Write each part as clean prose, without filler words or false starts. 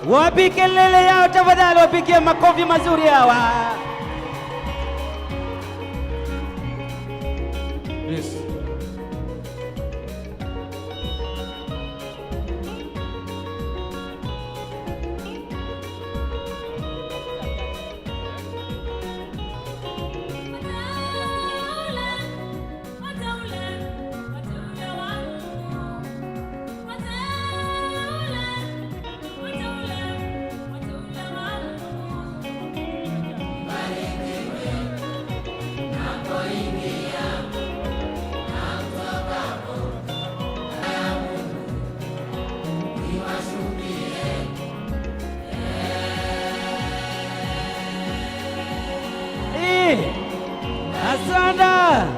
Wapi kelele yao tafadhali, wapigie makofi mazuri hawa. Yes. Eh, asante.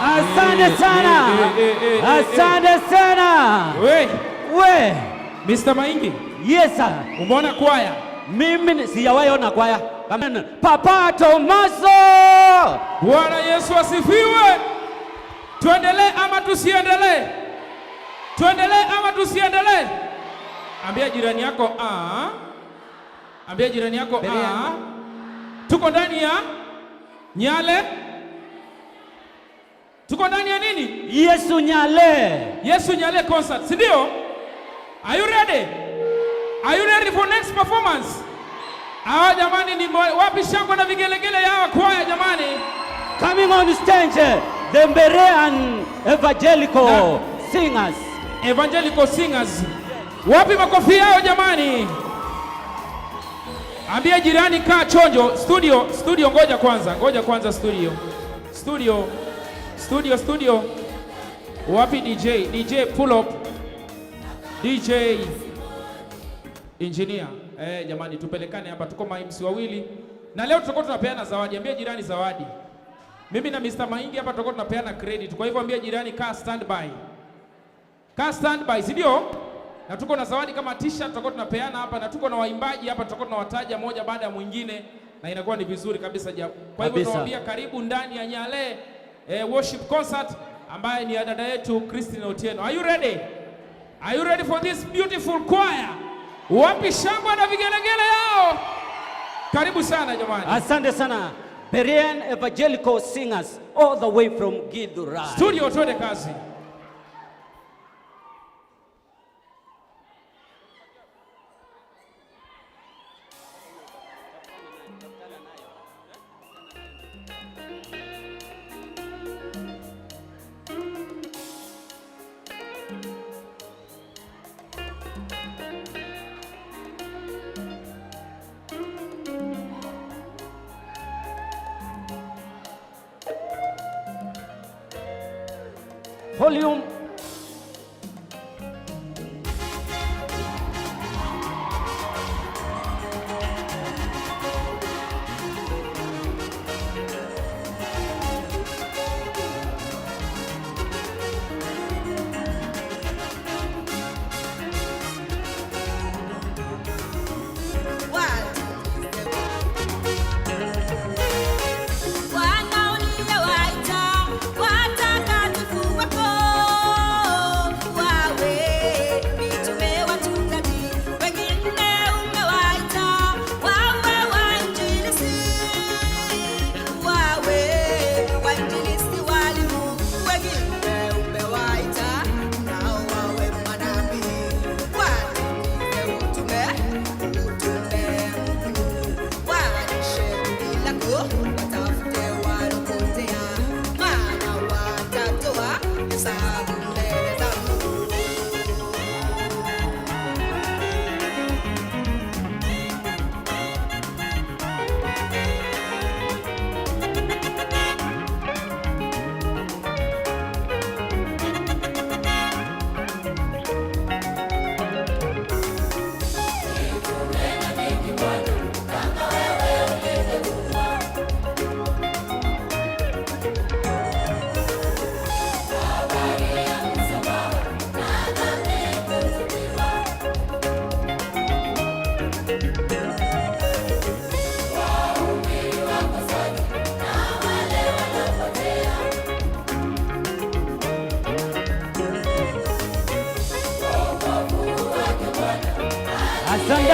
Asante sana. Eh, eh, eh, eh, eh. Asante sana. We, We, Mr. Maingi, yes sir. Umeona kwaya? Mimi sijawahi ona kwaya. Papa Tomaso. Bwana Yesu asifiwe. Tuendelee ama tusiendelee? Tuendelee ama tusiendelee? Ambia jirani yako a. Ambia jirani yako Mbele a. yangu. Tuko ndani ya Nyale. Tuko ndani ya nini? Yesu Nyale. Yesu Nyale concert, si ndio? Are you ready? Are you ready for next performance? Hawa jamani ni wapi shangwe na vigelegele ya hawa kwaya jamani? Coming on stage, the Berean Evangelical Singers. Evangelical Singers. Wapi makofi yao jamani? Ambia jirani kaa chonjo. Studio, studio, ngoja kwanza. Ngoja kwanza studio. Studio. Studio, studio. Wapi DJ? DJ pull up. DJ engineer. Jamani tupelekane hapa, tuko ma MC wawili. Na leo tutakuwa tunapeana zawadi. Ambia jirani zawadi. Mimi na Mr. Maingi hapa tutakuwa tunapeana credit. Kwa hivyo ambia jirani kaa standby. Kaa standby, si ndio? Na tuko na zawadi kama t-shirt tutakuwa tunapeana hapa, na tuko na waimbaji hapa tutakuwa tunawataja moja baada ya mwingine, na inakuwa ni vizuri kabisa. Kwa hivyo tunawaambia karibu ndani ya Nyale worship concert ambaye ni ya dada yetu Christine Otieno. Are you ready? Are you ready for this beautiful choir? Wapi shangwe na vigelegele yao? Karibu sana jamani. Asante sana. Berean Evangelical Singers all the way from Githurai. Studio, twende kazi. Volume. Bwana uliyewaita watakatifu wako. Asante.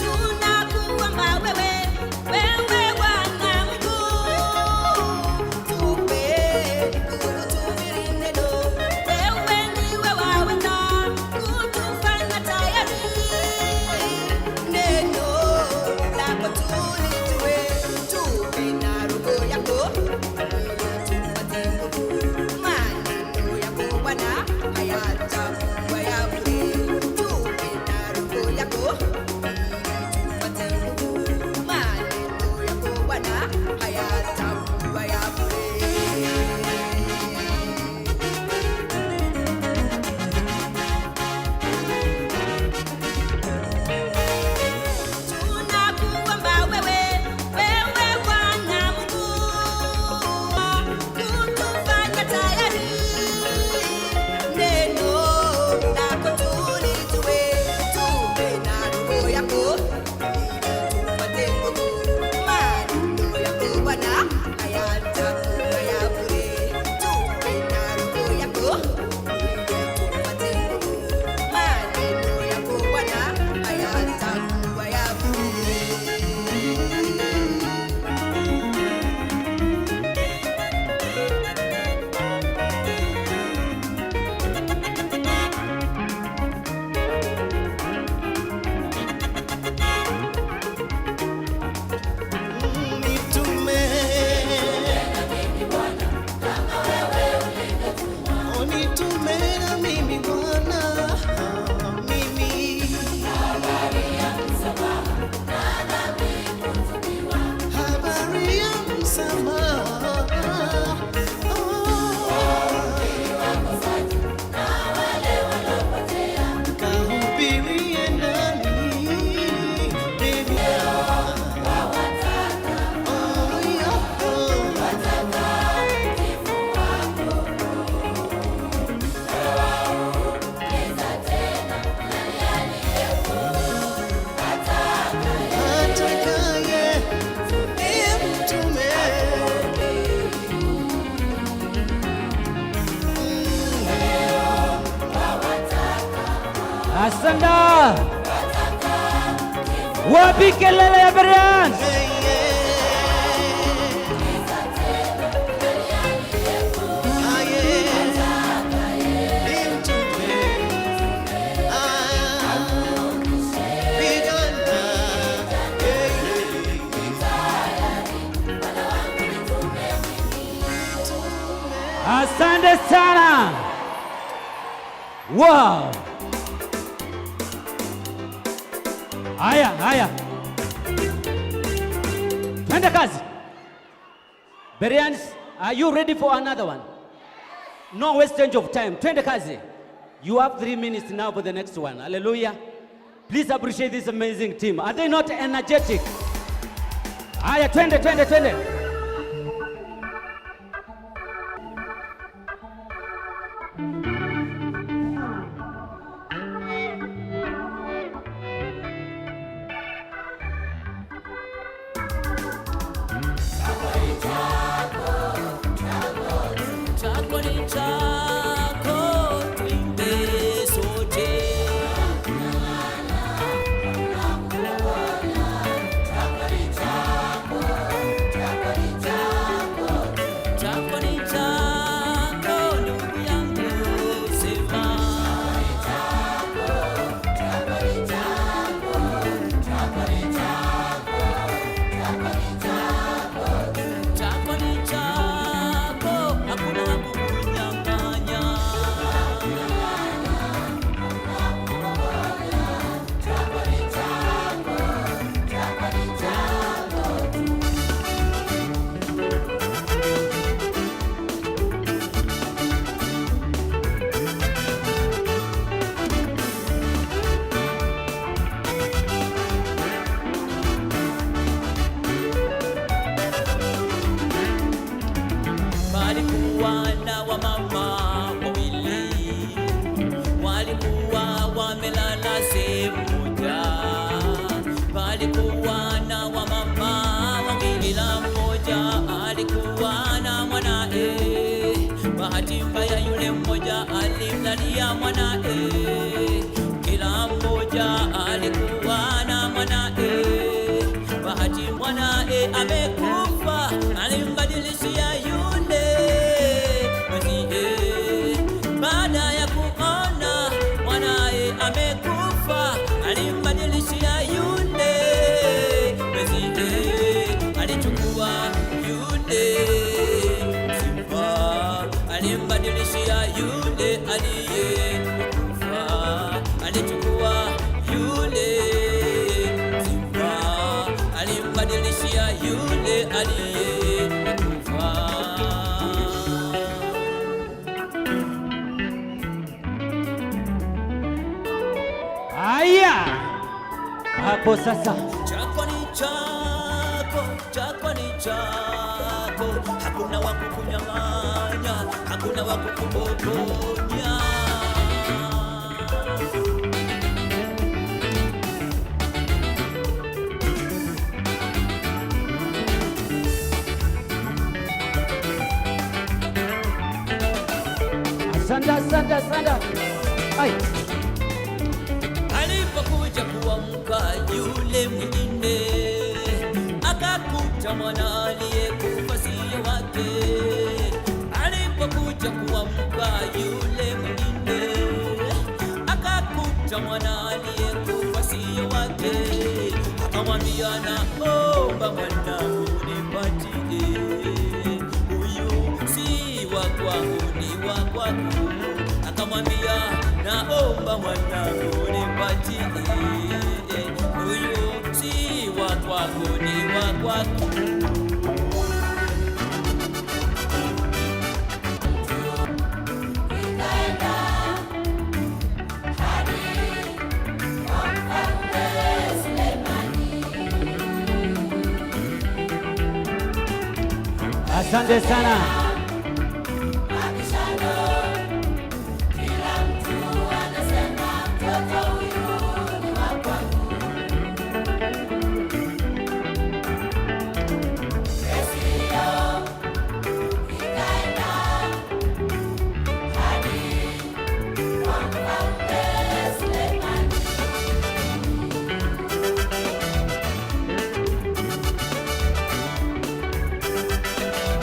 Tunakuomba wewe, wewe Bwana Mungu, tupe kuhubiri neno. Wewe ndiwe waweza kutufanya tayari. Neno lako tulijue, tupe na roho yako ili tupate nguvu. Maneno yako Bwana hayatakuwa ya bure. Tupe na roho yako tupate nguvu. Maneno yako Bwana hayatakuwa ya bure. Tunakuomba wewe, wewe Bwana Mungu, kutufanya tayari. Neno lako tulijue, tupe na roho yako ili tupate nguvu. Maneno yako Bwana hayatakuwa ya bure. Tupe na roho yako ili tupate nguvu. Maneno yako Bwana hayatakuwa ya bure. Nitume, oh, nitume na mimi Bwana, mimi habari ya msamaha, oh, kahubirie nani mimi, oh, yeah. Atakaye ni mtume. Asante. Wapi kelele ya Bereans? Hey, yeah. Ah, yeah. Ni mtume. Ah, vijana. Yeah, yeah. Asante sana. Wow. Haya, haya. Twende kazi. Bereans, are you ready for another one? No wastage of time. Twende kazi. You have 3 minutes now for the next one. Hallelujah. Please appreciate this amazing team. Are they not energetic? Haya, twende, twende, twende. Chako ni chako, tuimbe sote. Aliyekufa. Haya, hapo sasa. Chako ni chako, chako ni chako, hakuna wa kukunyang'anya, hakuna wa kukupokonya. Asante, asante, asante. Ai. Alipokuja kuamka yule mwingine, akakuta mwana aliyekufa siyo wake. Alipokuja kuamka yule mwingine, akakuta mwana aliyekufa siyo wake. Akamwambia, naomba mwanangu nipatie, huyu si wa kwangu, ni wa kwako. Akamwambia, naomba mwanangu nipatie, huyu si wa kwangu, ni wa kwako. Asante sana.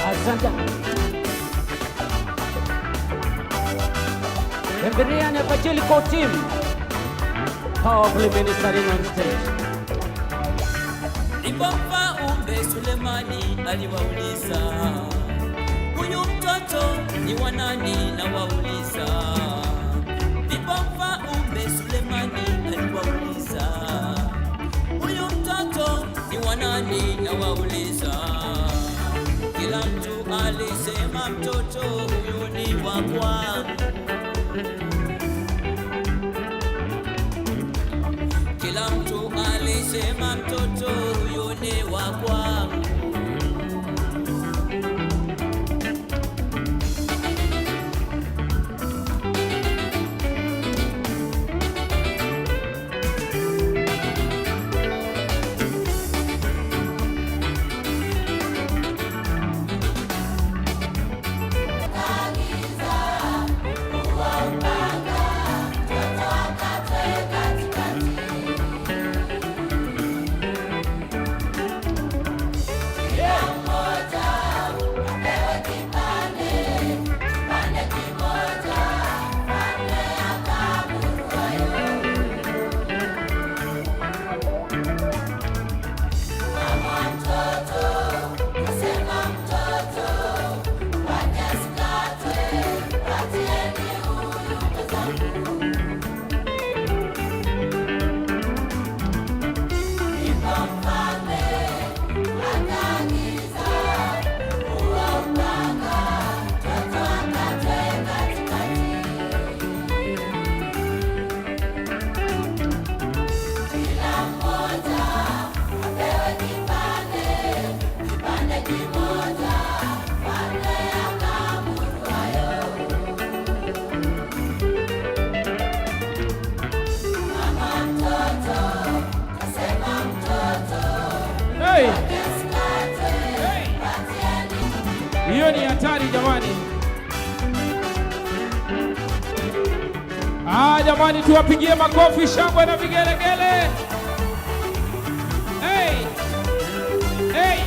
Asante. The Berean Evangelical Team, powerfully ministering on stage. Ndipo Mfalme Sulemani aliwauliza, huyu mtoto ni wa nani? Na wauliza. Ndipo Mfalme Sulemani aliwauliza, huyu mtoto ni wa nani? Na wauliza. Kila mtu alisema mtoto huyu ni wa kwangu. Kila mtu alisema mtoto huyu ni wa kwangu. Hey! Hey! Hiyo ni hatari jamani. Ah, jamani tuwapigie makofi, shangwe na vigelegele. Hey! Hey!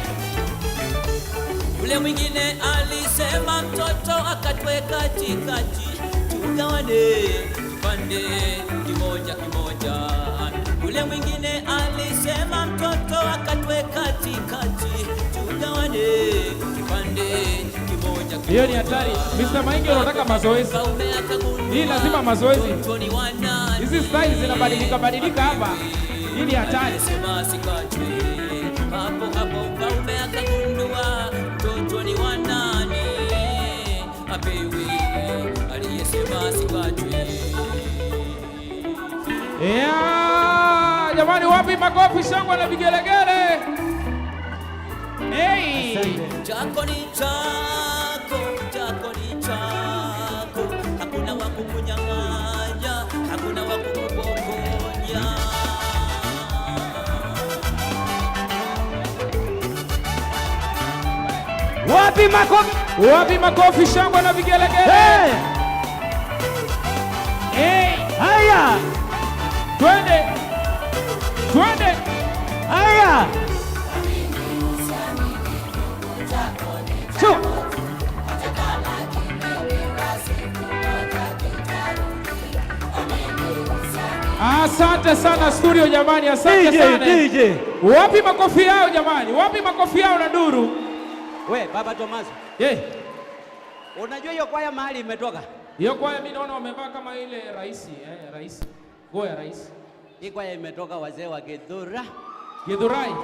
Yule mwingine alisema mtoto akatwe katikati, tugawane kipande kimoja kimoja. Yule mwingine alisema mtoto akatwe katikati, tugawane kipande kimoja kimoja. Hiyo ni hatari. Mr. Maingi unataka mazoezi. Mfalme akagundua Hii lazima mazoezi. mtoto ni wa nani. Hizi style zinabadilika badilika hapa. Hii ni hatari. Alisema asikatwe, Hapo hapo mfalme akagundua mtoto ni wa nani, apewe aliyesema sikatwe. Yeah, jamani, wapi makofi, shangwe na vigelegele? Hey. Chako ni chako, chako ni chako, hakuna wa kukunyang'anya, hakuna wa kukupokonya. Wapi makofi? Wapi makofi, shangwe na vigelegele? Hey! Hey. Haya! Twende, twende. Haya! Chu! Asante sana studio jamani, asante DJ, sana. DJ. Wapi makofi yao jamani? Wapi makofi yao na duru? We, Baba Tomaso. Yeah. Unajua hiyo kwaya mahali imetoka? Hiyo kwaya mimi naona wamevaa kama ile raisi, raisi. Nguo ya raisi. Hii kwaya imetoka wazee wa Githurai. Githurai.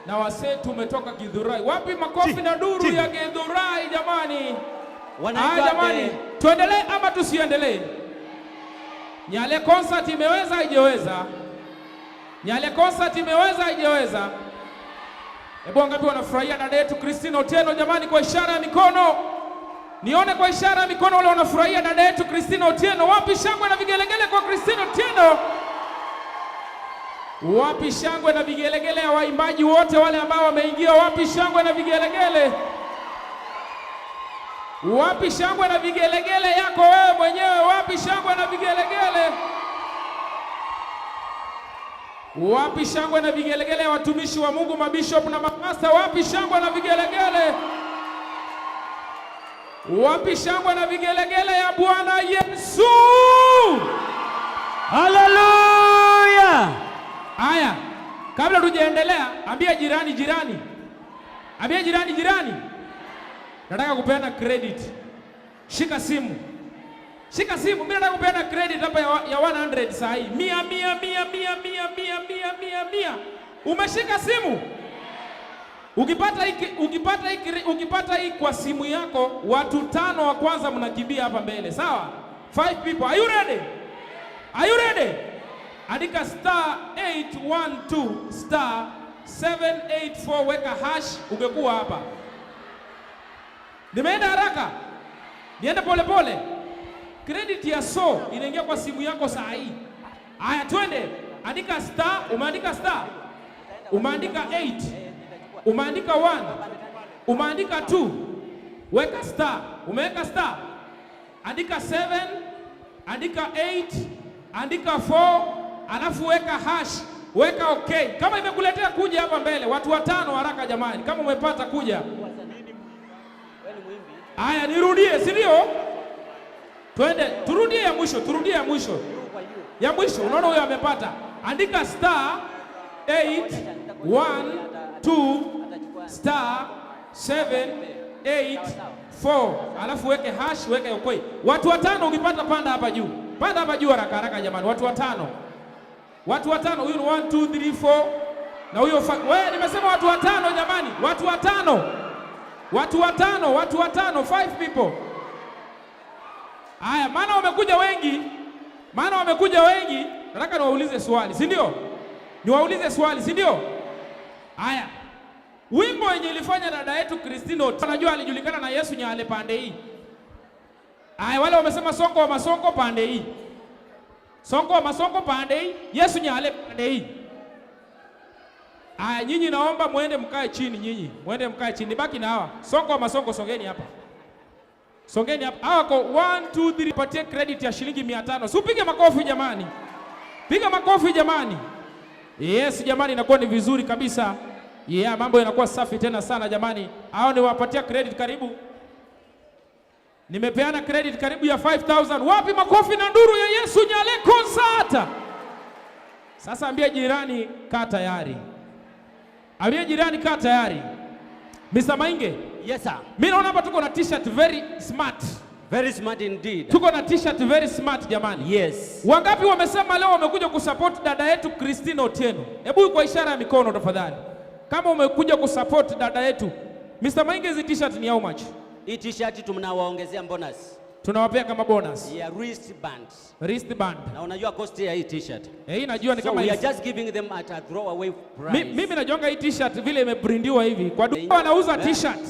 Na wasee tumetoka Githurai. Wapi makofi na duru ya Githurai jamani? Wanaitwa Jamani, tuendelee ama tusiendelee? Nyale concert imeweza haijaweza? Nyale concert imeweza haijaweza? Hebu wangapi wanafurahia dada yetu Christine Otieno jamani, kwa ishara ya mikono. Nione kwa ishara ya mikono wale wanafurahia dada yetu Christine Otieno. Wapi shangwe na vigelegele kwa Christine Otieno? Wapi shangwe na vigelegele ya waimbaji wote wale ambao wameingia? Wapi shangwe na vigelegele? Wapi shangwe na vigelegele yako wewe mwenyewe? Wapi shangwe na vigelegele? Wapi shangwe na vigelegele ya watumishi wa Mungu, mabishop na mapasta? Wapi shangwe na vigelegele? Wapi shangwe na vigelegele ya Bwana Yesu? Haleluya! Haya, kabla tujaendelea, ambia jirani, jirani. Ambia jirani, jirani. Nataka kupeana credit. Shika simu. Shika simu. Mimi nataka kupeana credit hapa ya 100 saa hii. 100, 100, 100, 100, 100, 100, 100, 100, 100. Umeshika simu? Ukipata hii kwa simu yako, watu 5 wa kwanza mnakimbia hapa mbele. Sawa? 5 people. Are you ready? Are you ready? Andika star 812 star 784, weka hash, ungekuwa hapa. Nimeenda haraka. Niende pole pole. Credit ya so inaingia kwa simu yako saa hii. Haya, twende. Andika star, umeandika star. Umeandika 8. Umeandika 1. Umeandika 2. Weka star. Umeweka star. Andika 7, andika 8, andika 4, alafu weka hash, weka okay. Kama imekuletea kuja hapa mbele, watu 5 haraka jamani. Kama umepata kuja. Haya, nirudie, si ndio? Twende, turudie ya mwisho, turudie ya mwisho. Ya mwisho, unaona huyo amepata. Andika star 8 1 2 star 7 8 4, alafu weke hash, weke okay. Watu 5 ukipata, panda hapa juu. Panda hapa juu haraka haraka jamani, watu 5. Watu 5, huyu ni 1 2 3 4 na huyo wewe, nimesema watu 5 jamani, watu 5. Watu 5, watu 5, 5 people. Haya, maana wamekuja wengi. Maana wamekuja wengi, nataka niwaulize swali, si ndio? Niwaulize swali, si ndio? Haya. Wimbo yenye ilifanya dada yetu Christine Otieno, unajua alijulikana na Yesu Nyale pande hii. Haya, wale wamesema Sonko wa Masonko pande hii. Sonko wa Masonko pande hii, Yesu Nyale pande hii. Haya, nyinyi naomba muende mkae chini nyinyi. Muende mkae chini. Nibaki na hawa. Sonko wa Masonko, songeni hapa. Songeni hapa. Hawa wako 1 2 3, patie credit ya shilingi 500. Si upige makofi jamani. Piga makofi jamani. Yes jamani, inakuwa ni vizuri kabisa. Yeah, mambo yanakuwa safi tena sana jamani. Hao ni wapatia credit karibu. Nimepeana credit karibu ya 5000. Wapi makofi na nduru ya Yesu Nyale concert? Sasa ambia jirani kaa tayari. Ambia jirani kaa tayari. Mr. Mainge. Yes sir. Mimi naona hapa tuko na t-shirt very smart. Very smart indeed. Tuko na t-shirt very smart jamani. Yes. Wangapi wamesema leo wamekuja kusupport dada yetu Christine Otieno? Hebu kwa ishara ya mikono tafadhali. Kama umekuja kusupport dada yetu. Mr. Maingi, hizi t-shirt ni how much? Hii t-shirt tunawaongezea bonus Tunawapea kama bonus. ya wristband. Wristband. Na unajua cost ya hii t-shirt. Eh, hii najua ni So kama we are hizi. just giving them at a throwaway price. Mimi najuanga hii t-shirt vile imebrindiwa hivi. Kwa duka wanauza t-shirt.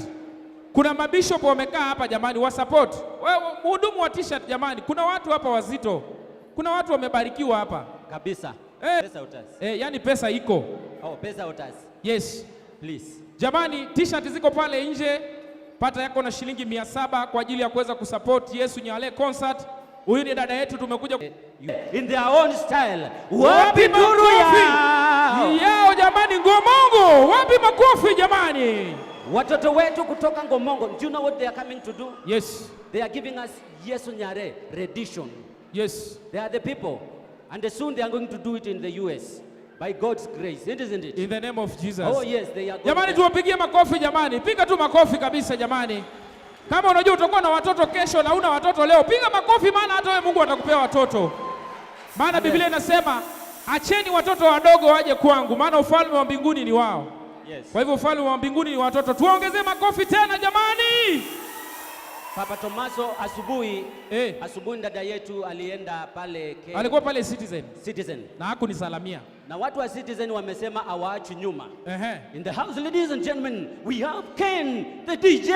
Kuna mabishop wamekaa hapa jamani, wa support. Wewe mhudumu wa t-shirt jamani, kuna watu hapa wazito. Kuna watu wamebarikiwa hapa. Kabisa. Eh. Pesa utasi. Eh, yani pesa iko. Oh, pesa utasi. Yes. Please. Jamani, t-shirt ziko pale nje. Pata yako na shilingi 700 kwa ajili ya kuweza kusupport Yesu Nyale concert. Huyu ni dada yetu tumekuja In their own style. Wapi nduru makofi yao? yao jamani, Ngomongo, wapi makofi jamani? Watoto wetu kutoka Ngomongo, do you know what they are coming to do? Yes, They are giving us Yesu Nyare rendition. yes. They are the people. And soon they are going to do it in the US. By God's grace, isn't it? In the name of Jesus. Oh yes, they are going Jamani, there. tuwapigie makofi jamani, piga tu makofi kabisa jamani. Kama unajua utakuwa na watoto kesho na una watoto leo, piga makofi, maana hata wewe Mungu atakupea watoto. Maana Biblia inasema acheni watoto wadogo waje kwangu, maana ufalme wa mbinguni ni wao. Yes. Kwa hivyo ufalme wa mbinguni ni watoto. Tuongezee makofi tena jamani. Papa Tomaso asubuhi Eh. asubuhi dada yetu alienda pale Alikuwa pale Citizen Citizen na hakunisalamia. na watu wa Citizen wamesema hawaachi nyuma. Ehe. In the house, ladies and gentlemen, we have Ken the DJ.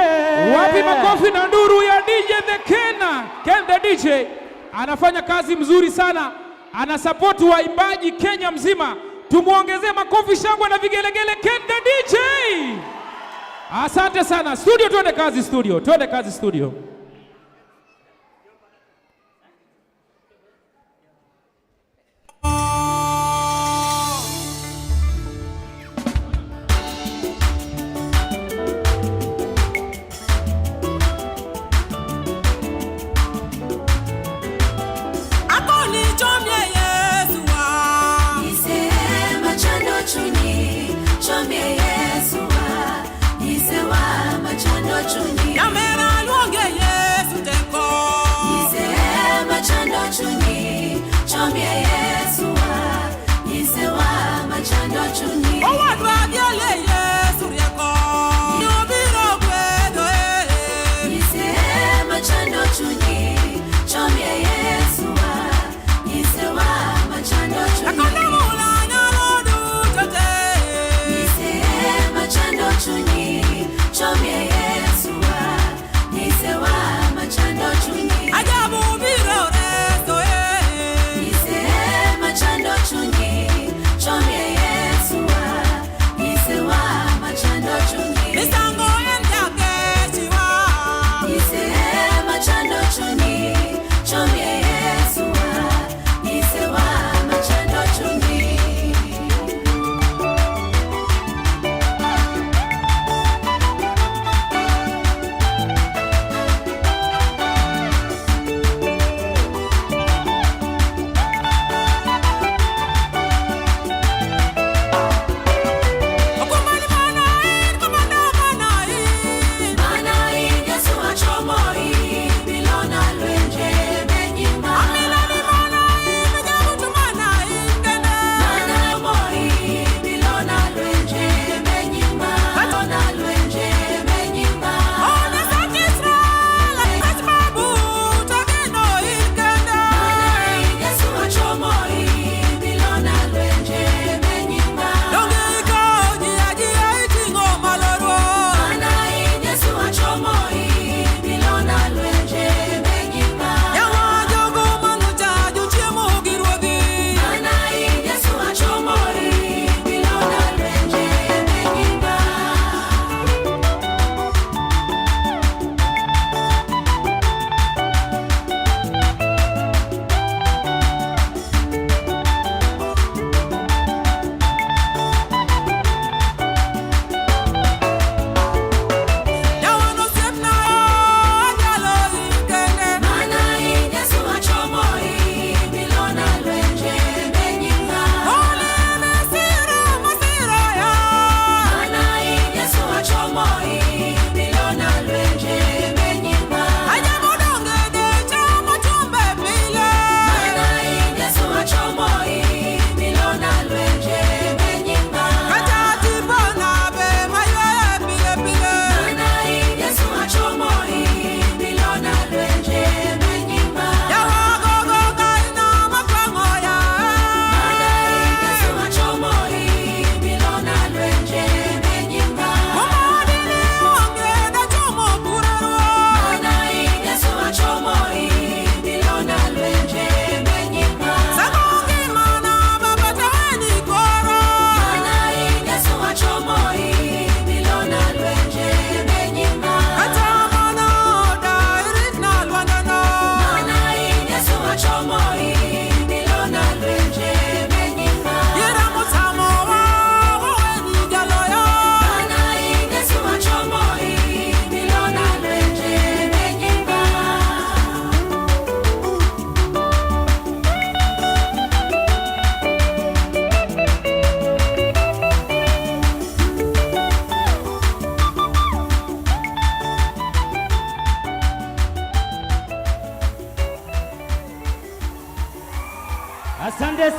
Wapi makofi na nduru ya DJ the Ken? Ken the DJ anafanya kazi mzuri sana, anasupport waimbaji Kenya mzima. Tumuongezee makofi, shangwe na vigelegele Ken the DJ. Asante sana studio, twende kazi studio, twende kazi studio. Akoni chomie Yesu wa. Isema chando chuni, chomie Yesu wa. Isewa machando chuni. Yamera luonge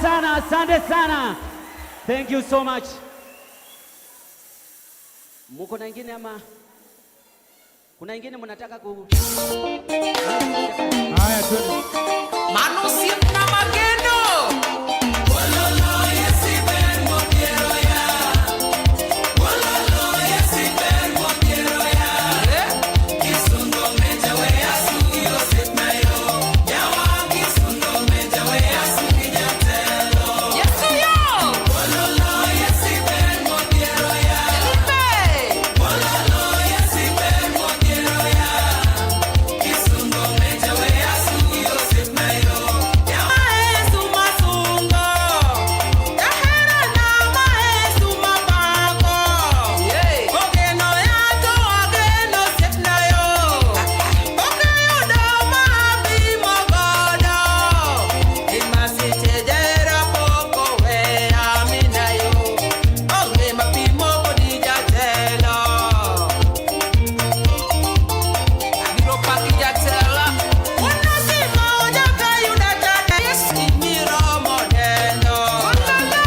sana, asante sana. Thank you so much. Muko na ingine ama kuna ingine mnataka ku? Haya, twende. Mano siepna mageno. Yesu yo. Elipe. Yesu masungo. Tahera na maesu mabako. Ogeno yato ageno siepna yo. Okeyo mabimo godo. Imasitejera poko we amina yo. Onge mapimo kodi jatelo. Abiro paki jatelo. Unasima ojaka yuda jata. Yesu imiromo dendo. Ololo.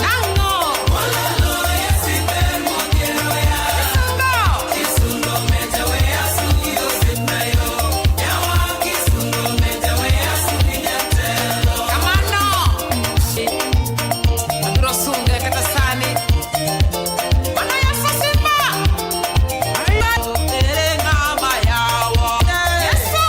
Nango. Kisungo. Kamano. Abiro sunge kata sani. Mano Yesu simba. Ere ng'ama yawo. Yesu.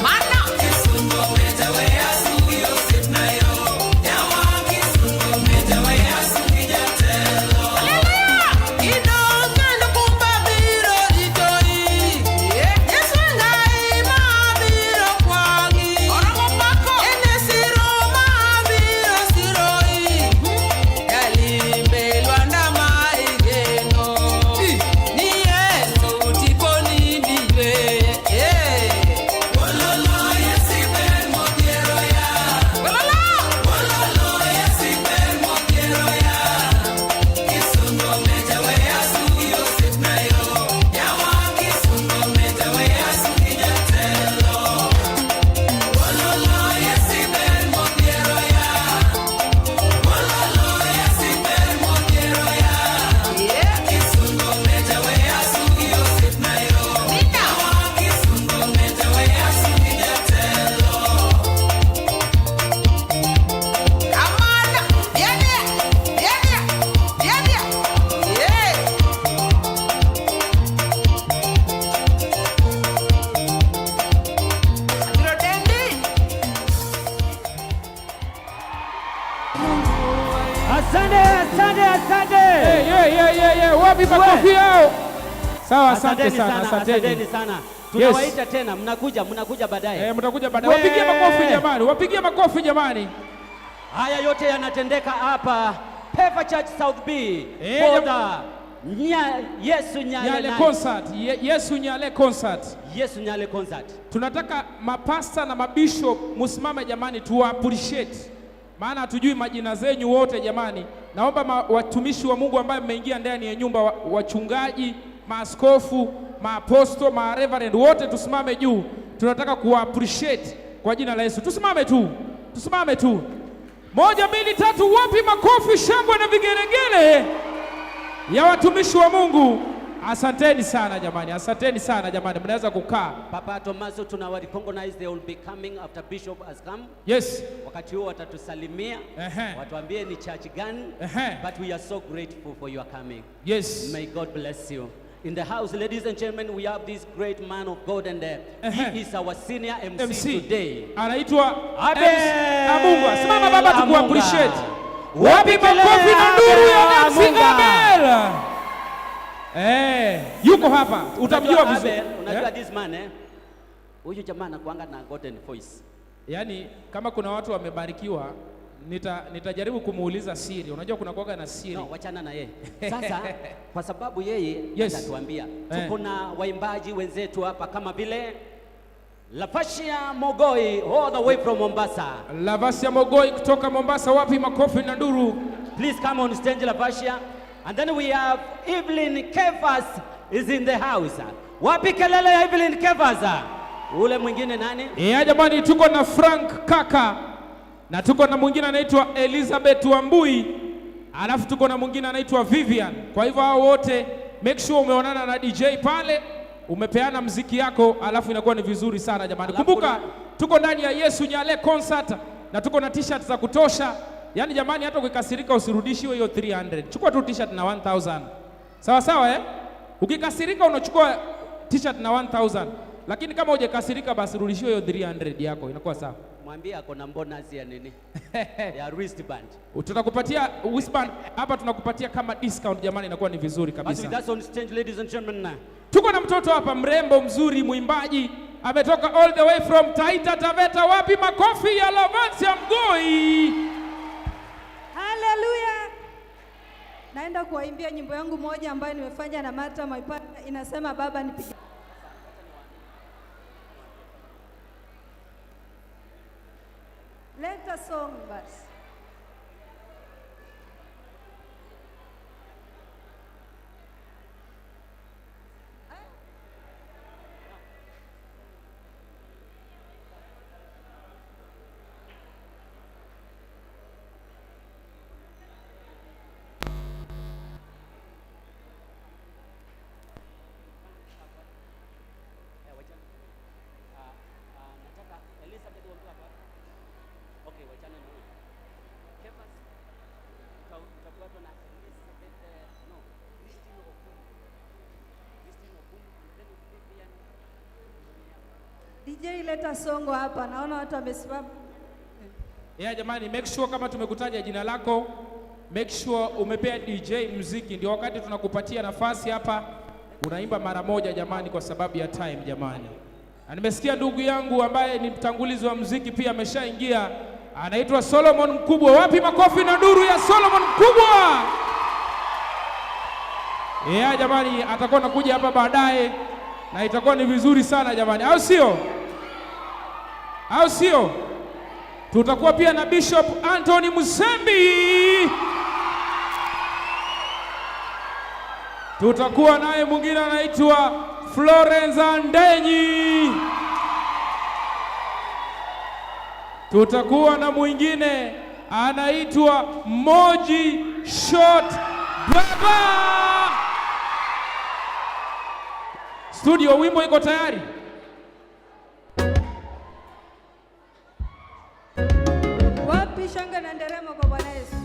Mano. Amana. Yeah, yeah, yeah, yeah, yeah. Abiro dendi. Asante, asante, asante. Hey, yeah, yeah, yeah, yeah. Wapi makofi yao? Sawa, asante Asanteni sana, sana, asanteni. asanteni sana. Tunawaita tena, mnakuja, mnakuja baadaye. Eh, mtakuja baadaye. Wapigie makofi jamani, wapigie makofi jamani. Haya yote yanatendeka hapa Pefa Church South B. Eh, For the Yesu Nyale, Nyale night. concert. Yesu Nyale concert. Yesu Nyale concert. Tunataka mapasta na mabishop musimame jamani, tuwa appreciate, maana hatujui majina zenyu wote jamani. Naomba watumishi wa Mungu ambaye mmeingia ndani ya nyumba, wachungaji, maaskofu, maaposto, mareverend wote tusimame juu. Tunataka kuwa appreciate kwa jina la Yesu. Tusimame tu, tusimame tu. Moja, mbili, tatu. Wapi makofi, shangwe na vigelegele ya watumishi wa Mungu? Asanteni sana jamani, asanteni sana jamani, mnaweza kukaa. Papa Tomaso tunawa recognize they will be coming after Bishop has come. Yes. Wakati huo watatusalimia, watuambie ni church gani. But we are so grateful for your coming. Yes. May God bless you. In the house, ladies and gentlemen, we have this great man of God and he is our senior MC, MC today. Anaitwa Abel MC Amunga. Simama baba, Amunga. tukuappreciate. Wapi Wapi kelele makofi na nduru ya Abel MC Amunga? Abel? Eh, yuko hapa. Utamjua Unajua vizuri. Abel, unajua Eh? this man, eh? Huyu jamaa anakuanga na golden voice. Yaani kama kuna watu wamebarikiwa, nitajaribu kumuuliza siri. Unajua kuna kuwaga na siri. No, wachana na yeye. Sasa kwa sababu yeye atatuambia. Tuko na waimbaji wenzetu hapa kama vile Lafashia Mogoi all the way from Mombasa. Lavasia Mogoi kutoka Mombasa, wapi makofi na nduru? Please come on stage, Lafashia. And then we have Evelyn Kefas is in the house. Wapi kelele ya Evelyn Kefas? Ule mwingine nani? Yeah, jamani, tuko na Frank Kaka na tuko na mwingine anaitwa Elizabeth Wambui, alafu tuko na mwingine anaitwa Vivian. Kwa hivyo hao wote make sure umeonana na DJ pale, umepeana mziki yako, alafu inakuwa ni vizuri sana jamani. Alafu Kumbuka tuko ndani ya Yesu Nyale concert na tuko na t-shirt za kutosha. Yaani jamani, hata ukikasirika usirudishiwe hiyo 300. Chukua tu t-shirt na 1000. Sawa sawa, eh? Ukikasirika unachukua t-shirt na 1000. Lakini kama hujakasirika basi rudishiwe hiyo 300 yako, inakuwa sawa. Mwambie ako na bonus ya nini? Ya wristband. Tutakupatia wristband hapa, tunakupatia kama discount jamani, inakuwa ni vizuri Basi kabisa. with us on stage, ladies and gentlemen. Tuko na mtoto hapa mrembo mzuri, mwimbaji, ametoka all the way from Taita Taveta. Wapi makofi ya Lavancia Mgoi? Haleluya! Naenda kuwaimbia nyimbo yangu moja ambayo nimefanya na Martha Maipata, inasema Baba nipige. Leta song basi. Nataka Elizabeth Wambua hapa. Okay, wachana na huyu. Kefas utafuatwa na Elizabeth, no, Christine Okumu. Christine Okumu and then Vivian. DJ leta songo hapa, naona watu wamesimama. Yeah, jamani, make sure kama tumekutaja jina lako, make sure umepea DJ mziki, ndio wakati tunakupatia nafasi hapa unaimba mara moja jamani, kwa sababu ya time jamani. Na nimesikia ndugu yangu ambaye ni mtangulizi wa mziki pia ameshaingia, anaitwa Solomon Mkubwa. Wapi makofi na nduru ya Solomon Mkubwa? Yeah, jamani, atakuwa anakuja hapa baadaye na itakuwa ni vizuri sana jamani, au sio? Au sio? Tutakuwa pia na Bishop Anthony Musembi. Tutakuwa naye mwingine anaitwa Florence Andenyi. Tutakuwa na mwingine anaitwa Moji Short Baba. Studio, wimbo iko tayari? Wapi shangwe na nderemo kwa Bwana Yesu?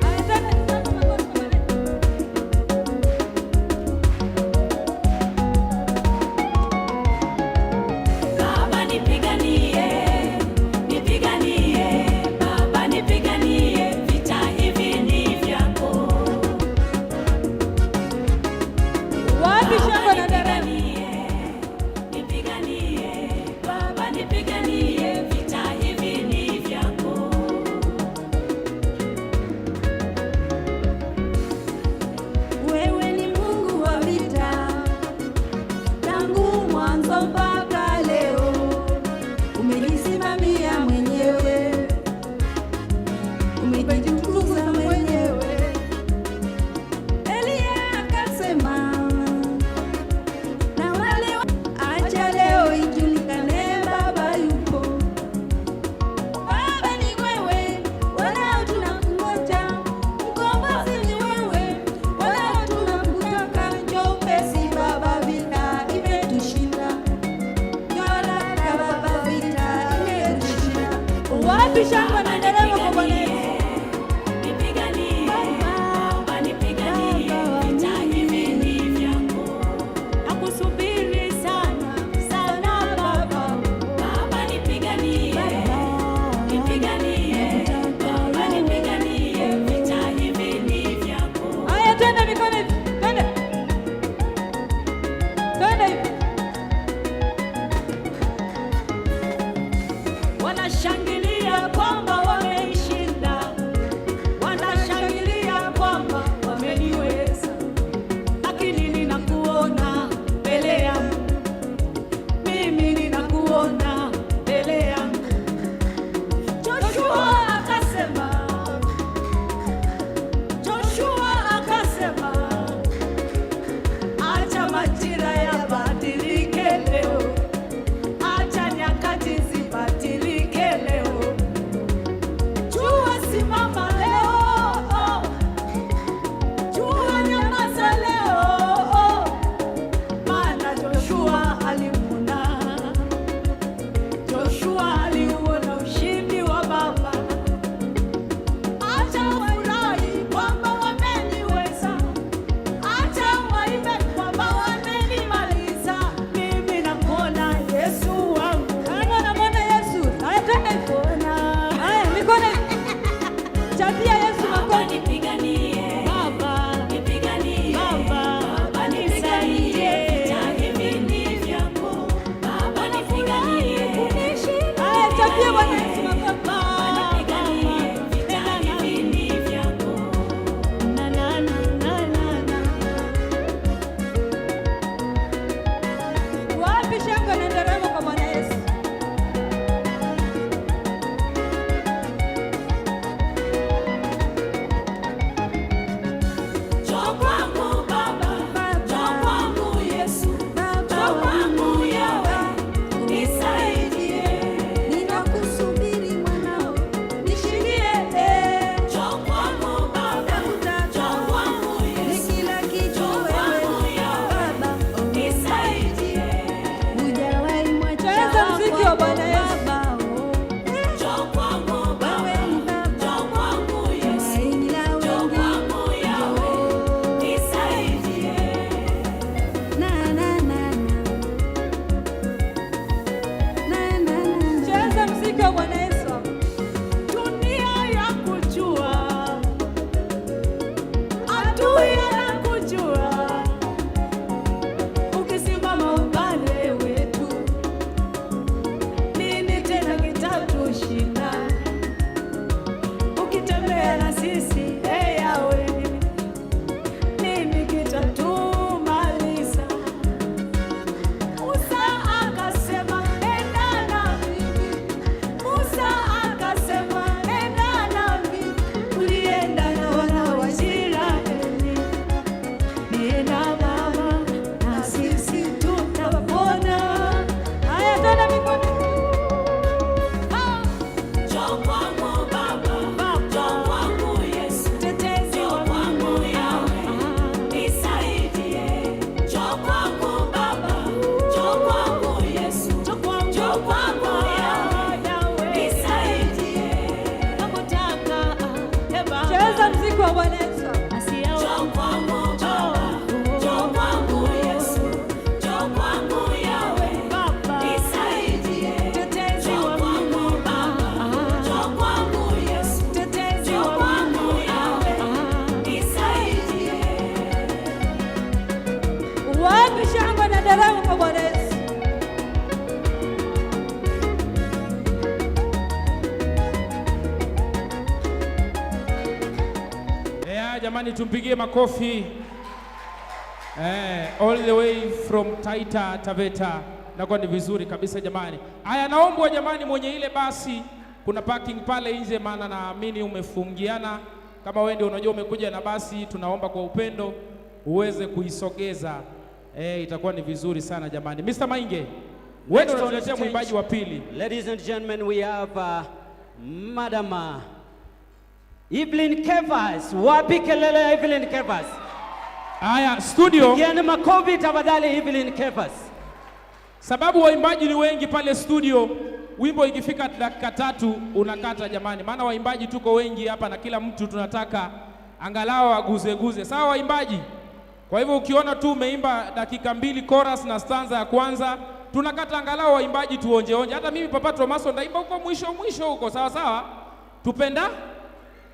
Haya, twende, twende makofi kwa Bwana Yesu. Baba nipiganie, nipiganie, Baba nipiganie, vita hivi ni vyako. Wapi shangwe Baba na nderemo? nipiganie, nipiganie, Baba nipiganie, vita hivi ni vyako. Wewe ni Mungu wa vita, tangu mwanzo mpaka leo, umejisimamia mwenyewe, umejitukuza mwenyewe. Eliya akasema, na wale acha leo ijulikane, Baba yupo. Baba ni wewe, wala tunakungoja. Mkombozi ni wewe, wala tunakutaka. Njoo upesi Baba, vita imetushinda. Njoo haraka Baba, vita imetushinda. Wapi shangwe na nderemo kwa Bwana Yesu? Nipiganie, Baba nipiganie, vita hivi ni vyako. Nakusubiri sana, sana Baba. Baba nipiganie, nipiganie, Baba nipiganie, vita hivi ni vyako. Haya, twende mikono hivi, twende. Wapi shangwe na nderemo kwa Bwana Yesu? Yeah, jamani, tumpigie makofi. All the way from Taita Taveta. Nakuwa ni vizuri kabisa jamani. Aya, naombwa jamani, mwenye ile basi, kuna parking pale nje, maana naamini umefungiana. Kama wewe ndio unajua umekuja na basi, tunaomba kwa upendo uweze kuisogeza. Itakuwa ni vizuri sana jamani. Mr. Mainge, wewe ndio Next on unatuletea stage, mwimbaji wa pili. Ladies and gentlemen, we have Madam Evelyn Kevas. Wapi kelele ya Evelyn Kevas? Aya, studio. Pigieni makofi tafadhali Evelyn Kevas. Sababu waimbaji ni wengi pale studio, wimbo ikifika dakika 3 unakata jamani, maana waimbaji tuko wengi hapa na kila mtu tunataka angalau aguzeguze. Sawa waimbaji? Kwa hivyo ukiona tu umeimba dakika 2 chorus na stanza ya kwanza, tunakata angalau waimbaji tuonjeonje. Hata mimi Papa Tomaso ndaimba huko mwisho mwisho huko, sawa sawa?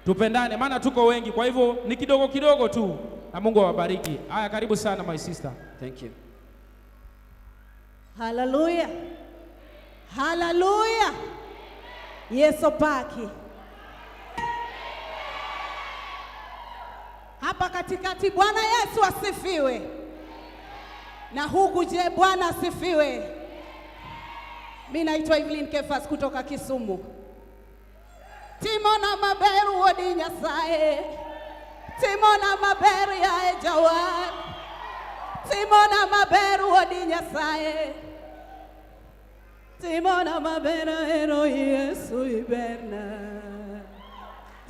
Tupendane maana tuko wengi, kwa hivyo ni kidogo kidogo tu, na Mungu awabariki. Haya, karibu sana my sister. Thank you. Haleluya. Haleluya. Yesu paki. Hapa katikati Bwana Yesu asifiwe. Na huku je, Bwana asifiwe. Mimi naitwa Evelyn Kefas kutoka Kisumu. Timona maberu wodi Nyasaye. Timona maberu ya Ejawar. Timona maberu wodi Nyasaye. Timona mabera ero Yesu iberna.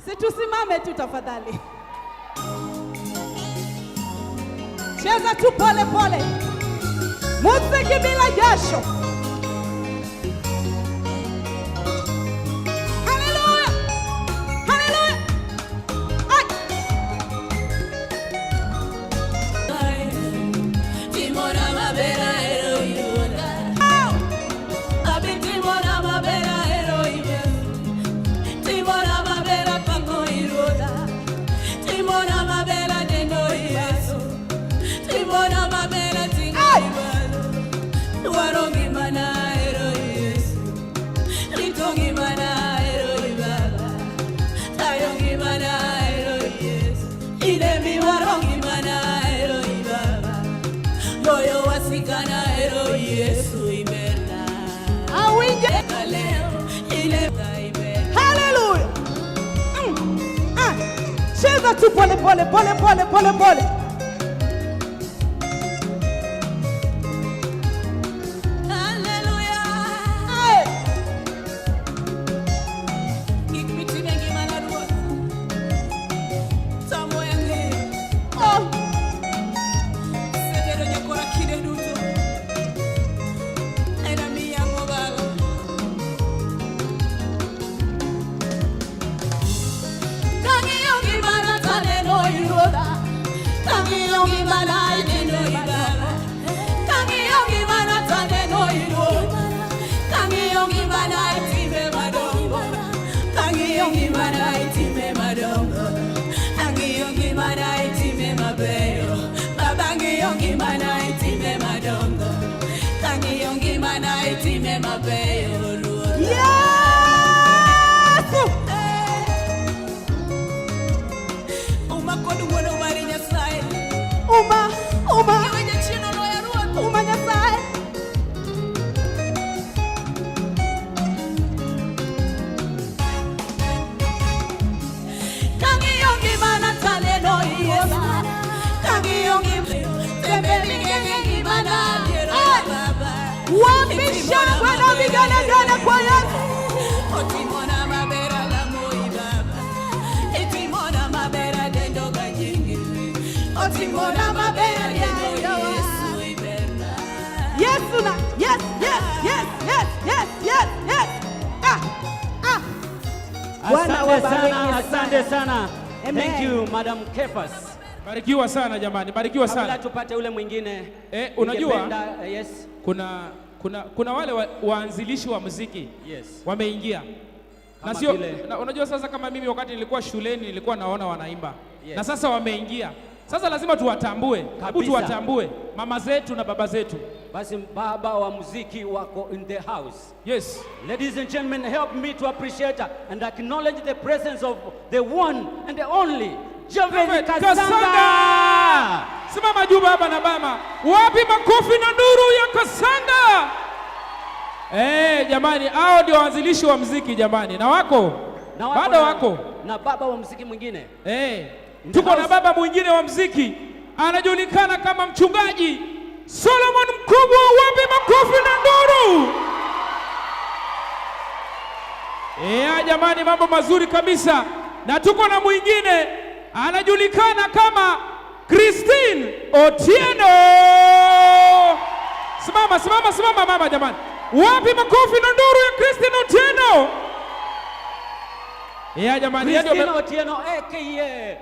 Situsimame tu tafadhali. Cheza tu pole pole. Muziki bila jasho. Haleluya. Haleluya. Ay. Timona mabera ero iruda. Abi timona mabera ero ibe. Timona mabera pango iruda. Timona mabera dendo Yesu. Timona mabera tingo ibalo. Warongi mana ero Yesu. Ritongi mana ero ibaba. Tayongi mana ero Yesu. Ilemi warongi mana ero ibaba. Moyo wasikana ero Yesu iberna. Awinje. Leo ile iberna. Haleluya. Ah. Cheza tu pole pole pole pole pole pole. Haleluya. Ay. Gik mitime ngimana Ruoth. Tamo e ng'eyo. Oh. Sebedo nyakora kinde duto. En amiyango Baba. Kang'iyo ngimana taneno Ruodha. Kang'iyo ngimana ineno Baba. Kang'iyo ngimana taneno Ruoth. Kang'iyo ngimana itime madongo. Kang'iyo ngimana itime madongo. Ang'iyo ngimana itime mabeyo. Baba ang'iyo ngimana itime madongo. Kang'iyo ngimana itime mabeyo Ruoth. Yesu. Uma kod wuono mari Nyasaye. Uma, uma, Iwe jachien oloya Ruoth. uma Nyasaye. Kang'iyo ngimana taneno Yesu. Kang'iyo ngimana Baba. Wapi shangwe na vigelegele kwa Yesu? Otimona mabera lamoi Baba. Itimona mabera dendo ganyingi. Otimona mabera dendo Yesu iberna. Yesu na yes, yes, yes, yes, yes, yes, yes. Ah, ah. Bwana Asante wabariki sana, asante sana. Amen. Thank you Madam Kefas. Barikiwa sana jamani, barikiwa Kabla sana. tupate ule mwingine. Unajua yes. Kuna wale waanzilishi wa muziki Yes. wameingia. Na Kama sio vile- na, unajua sasa kama mimi wakati nilikuwa shuleni nilikuwa naona wanaimba. Yes. Na sasa wameingia. Sasa lazima tuwatambue. Hebu Kabisa. tuwatambue mama zetu na baba zetu. Basi baba wa muziki wako in the house. Yes. Ladies and gentlemen, help me to appreciate and acknowledge the presence of the one and the only Japhet Japhet Kasanga. Kasanga. Simama juu baba na mama. Wapi makofi na nduru ya Kasanga? Eh, jamani, hao ndio waanzilishi wa mziki jamani. Na wako? Na wako Bado wako? Na baba wa muziki mwingine. Eh, In the tuko na house. baba mwingine wa mziki anajulikana kama mchungaji Solomon Mkubwa. Wapi makofi na nduru? Eh, jamani, mambo mazuri kabisa. Na tuko na mwingine anajulikana kama Christine Otieno. Simama, simama, simama mama jamani. Wapi makofi na nduru ya Christine Otieno? Eh, jamani, yeye ndio Christine Otieno aka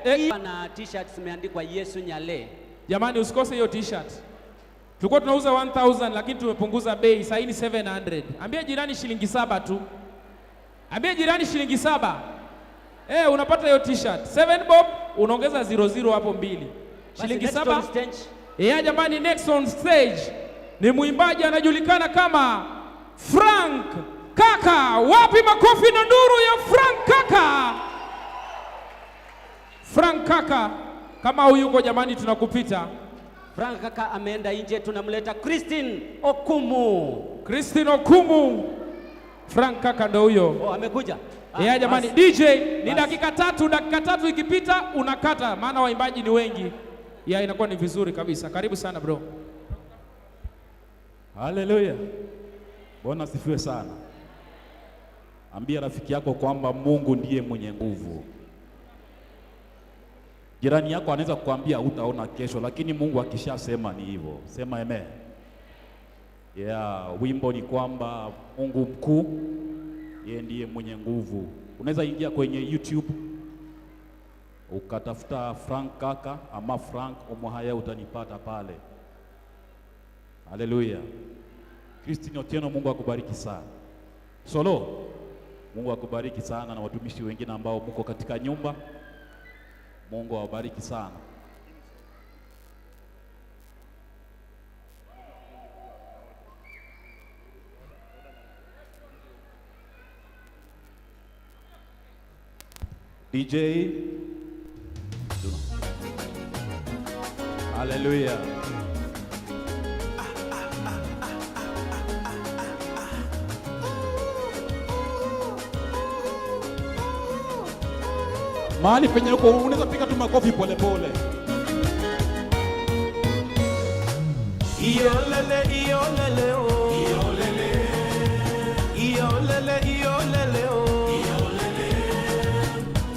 Eh. na t-shirt zimeandikwa Yesu Nyale. Jamani, usikose hiyo t-shirt. Tulikuwa tunauza 1000 lakini tumepunguza bei, sasa ni 700. Ambia jirani shilingi 7 tu. Ambia jirani shilingi 7. Eh, unapata hiyo t-shirt. 7 bob unaongeza 00 hapo mbili. Basi Shilingi next 7. on stage. Eh, jamani, next on stage ni mwimbaji anajulikana kama Frank Kaka. Wapi makofi na nduru ya Frank Kaka? Frank Kaka, kama huyu yuko jamani, tunakupita. Frank Kaka ameenda nje, tunamleta Christine Okumu. Christine Okumu. Frank Kaka ndo huyo. Oh, amekuja. Ah, Yeah, jamani, basi. DJ ni Basi. dakika 3, dakika 3 ikipita unakata, maana waimbaji ni wengi. Ya, inakuwa ni vizuri kabisa. Karibu sana bro. Haleluya. Bwana asifiwe sana. Ambia rafiki yako kwamba Mungu ndiye mwenye nguvu. Jirani yako anaweza kukwambia hutaona kesho, lakini Mungu akishasema ni hivyo. Sema amen. Yeah, wimbo ni kwamba Mungu mkuu, yeye ndiye mwenye nguvu. Unaweza ingia kwenye YouTube ukatafuta Frank Kaka ama Frank Omohaya, utanipata pale. Haleluya. Christine Otieno, Mungu akubariki sana. Solo, Mungu akubariki sana na watumishi wengine ambao mko katika nyumba. Mungu awabariki sana. DJ. Haleluya. Mahali penye uko unaweza piga tu makofi polepole. Iyolele, iyolele, oh. Iyolele, iyolele, iyolele, oh.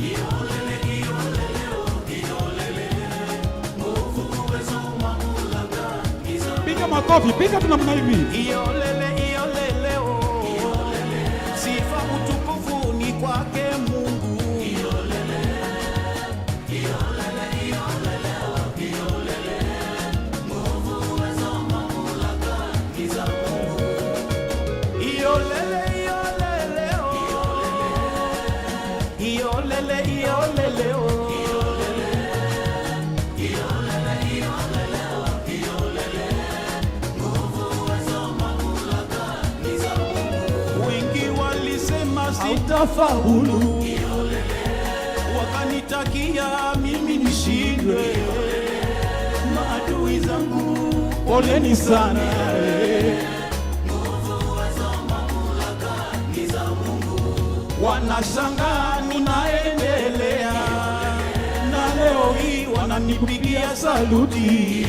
Iyolele, iyolele, oh, iyolele. Nguvu, uwezo, mamlaka ni za Piga makofi, piga tu namna hivi. Iyolele, iyolele, oh. Iyolele. Sifa utukufu ni kwake Mungu. Iyolele, iyolele, iyolele, oh, iyolele. Nguvu, uwezo, mamlaka ni za Mungu. Iyolele, iyolele, oh. Iyolele, iyolele, oh. Iyolele, iyolele, iyolele, oh, iyolele. Nguvu, uwezo, mamlaka ni za Mungu. Wengi walisema sitafaulu, wakanitakia mimi nishindwe. Maadui zangu Poleni sana. Wanashangaa ninaendelea, na leo hii wananipigia saluti.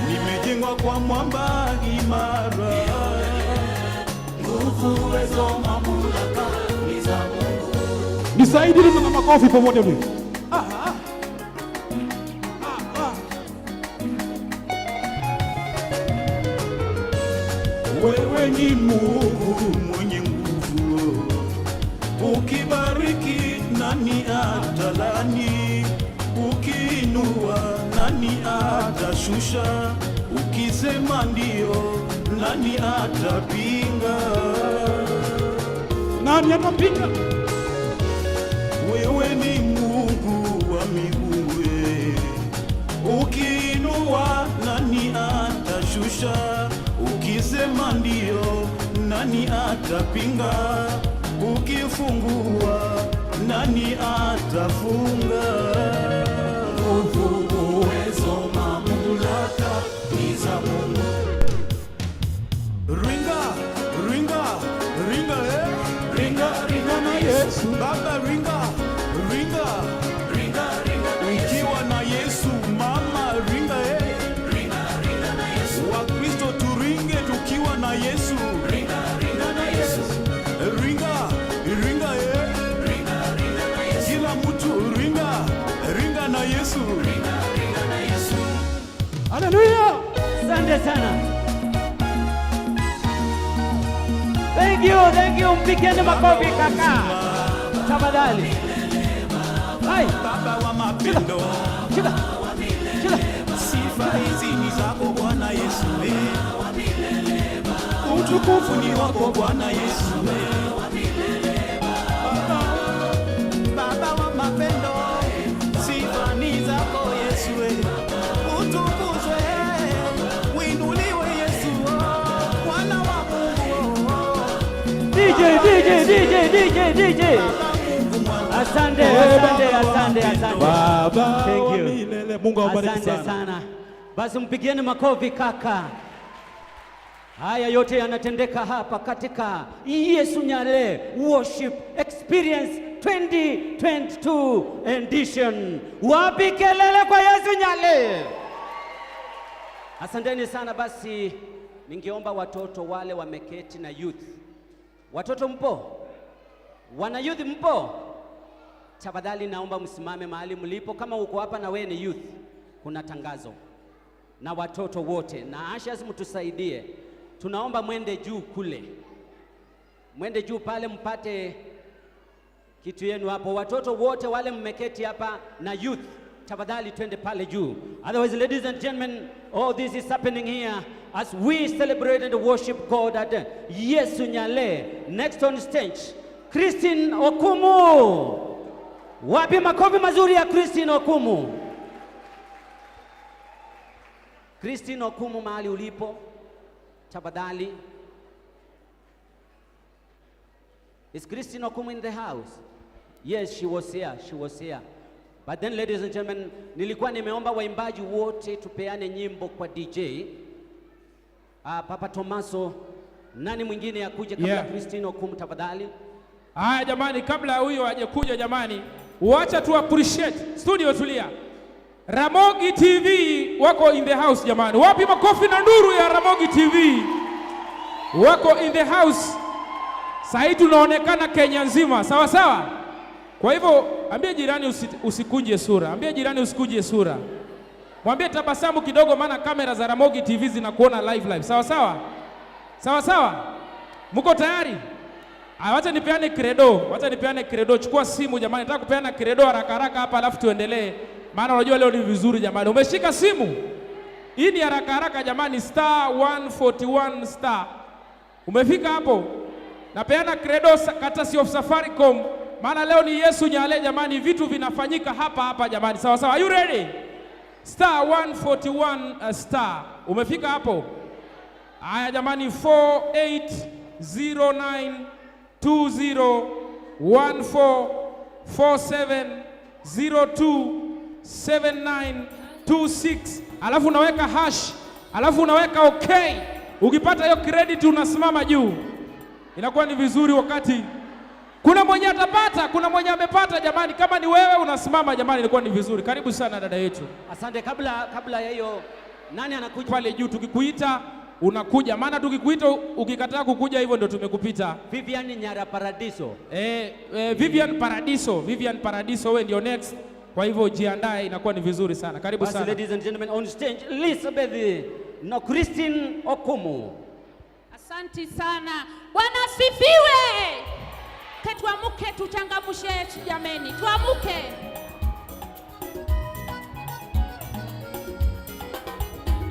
Nimejengwa kwa mwamba imara, nguvu, uwezo, mamlaka ni za Mungu. Nisaidie tu na makofi popote ulipo. Wewe ni Mungu mwenye nguvu, ukibariki nani atalani? Ukiinua nani atashusha? Ukisema ndio nani atapinga? Nani atapinga? Wewe ni Mungu wa miungu, Inatosha. Ukisema ndio, nani atapinga? Ukifungua, nani atafunga? Nguvu, uwezo, mamlaka ni za Mungu. Ringa, ringa, ringa, eh? Ringa, ringa na Yesu. Baba ringa, ringa, ringa, ringa na Yesu. Ukiwa na Yesu mama ringa, eh? Ringa, ringa na Yesu. Wakristo turinge tukiwa na Yesu. Ringa, ringa na Yesu. Ringa, ringa, eh? Ringa, ringa na Yesu. Kila mtu ringa, ringa na Yesu. Ringa, ringa na Yesu. Haleluya! Asante sana. Thank you, thank you. Mpigeni makofi kaka. Tafadhali. Hai. Baba wa mapendo. Shika. Shika. Sifa hizi ni zako Bwana Yesu. Eh. Utukufu ni wako Bwana Yesu. Eh. Baba, Baba wa mapendo, sifa ni zako Yesu. Eh. Utukuzwe, uinuliwe Yesu, oh, Mwana wa Mungu. Oh. DJ, DJ, DJ, DJ, DJ. Asante, asante, asante, asante. Baba Thank wa you. milele. Mungu awabariki Asante sana. sana. Basi mpigieni makofi kaka. Haya yote yanatendeka hapa katika Yesu Nyale Worship Experience 2022 edition. Wapi kelele kwa Yesu Nyale? Asanteni sana. Basi ningeomba watoto wale wameketi na youth. Watoto mpo? Wana youth mpo? Tafadhali naomba msimame mahali mlipo. Kama uko hapa na wewe ni youth, kuna tangazo na watoto wote na ushers, mtusaidie. Tunaomba mwende juu kule, mwende juu pale mpate kitu yenu hapo. Watoto wote wale mmeketi hapa na youth, tafadhali twende pale juu. Otherwise, ladies and gentlemen, all this is happening here as we celebrate and worship God at Yesu Nyale. Next on stage, Christine Okumu. Wapi makofi mazuri ya Christine Okumu? Christine Okumu, mahali ulipo, tafadhali. Is Christine Okumu in the house? Yes, she was here. She was here. But then, ladies and gentlemen, nilikuwa nimeomba waimbaji wote tupeane nyimbo kwa DJ. Papa Tomaso, nani mwingine akuje kabla Christine Okumu tafadhali? Haya jamani, kabla huyo hajakuja jamani, wacha tu appreciate studio. Tulia, Ramogi TV wako in the house jamani. Wapi makofi na nduru ya Ramogi TV? Wako in the house. Sahii tunaonekana Kenya nzima, sawa sawa. Kwa hivyo ambie jirani usikunje sura, ambie jirani usikunje sura, mwambie tabasamu kidogo, maana kamera za Ramogi TV zinakuona live live, sawa sawa, sawa sawa. Mko tayari? Ah, wacha nipeane credo, wacha nipeane credo. Chukua simu jamani, nataka kupeana credo haraka haraka hapa alafu tuendelee, maana unajua leo ni vizuri jamani. Umeshika simu? Hii ni haraka haraka jamani, star 141 star. Umefika hapo? Napeana credo courtesy of Safaricom, maana leo ni Yesu Nyale jamani, vitu vinafanyika hapa hapa jamani, sawa sawa. Are you ready? Star 141 star. Umefika hapo? Haya jamani, 4809 20 14 47 02 79 26, alafu unaweka hash, alafu unaweka okay. Ukipata hiyo credit unasimama juu, inakuwa ni vizuri. Wakati kuna mwenye atapata, kuna mwenye amepata jamani. Kama ni wewe unasimama jamani, ilikuwa ni vizuri. Karibu sana dada yetu. Asante. Kabla ya hiyo, nani anakuja pale juu? Tukikuita unakuja, maana tukikuita ukikataa kukuja hivyo ndio tumekupita. Vivian Nyara Paradiso. Vivian Paradiso, Vivian Paradiso, wewe ndio next. Kwa hivyo jiandae, inakuwa ni vizuri sana. Karibu Basi, sana. ladies and gentlemen, on stage Elizabeth, no, Christine Okumu. Asanti sana. Bwana asifiwe. Ke tuamuke tuchangamushe jameni. Tuamuke.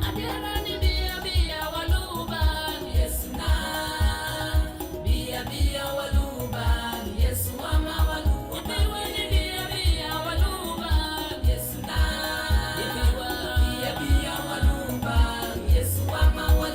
Adiarani bia bia waluba Yesu na bia bia waluba Yesu wama waluba Ipiweni bia bia waluba Yesu na Ipiwa bia bia waluba Yesu wama waluba.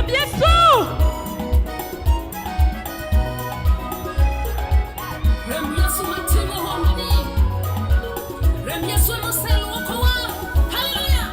Rem Yesu. Rem Yesu matimo hongani. Rem Yesu enoseluokowa. Hallelujah.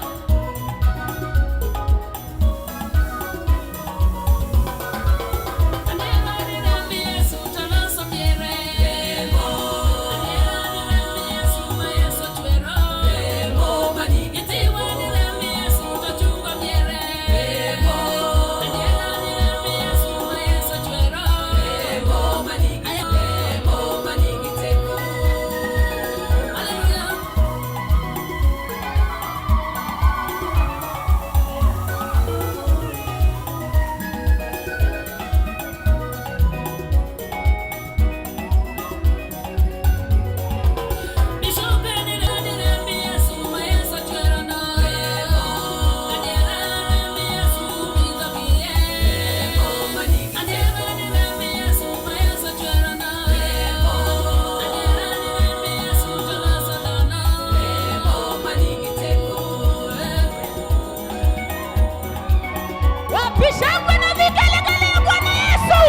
Wapi shangwe na vigelegele ya Bwana Yesu?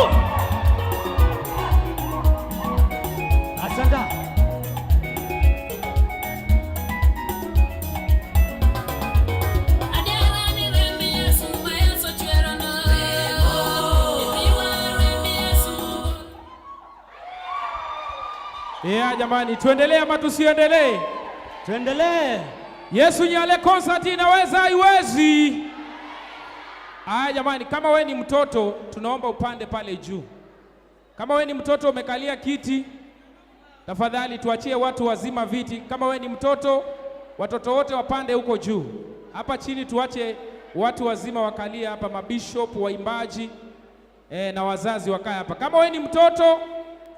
Asante. Yeah, jamani, tuendelee ama tusiendelee? Tuendelee. Yesu Nyale concert inaweza haiwezi? Aya jamani, kama we ni mtoto tunaomba upande pale juu. Kama we ni mtoto umekalia kiti, tafadhali tuachie watu wazima viti. Kama we ni mtoto, watoto wote wapande huko juu. Hapa chini tuache watu wazima wakalie hapa, mabishop, waimbaji na wazazi wakae hapa. Kama we ni mtoto,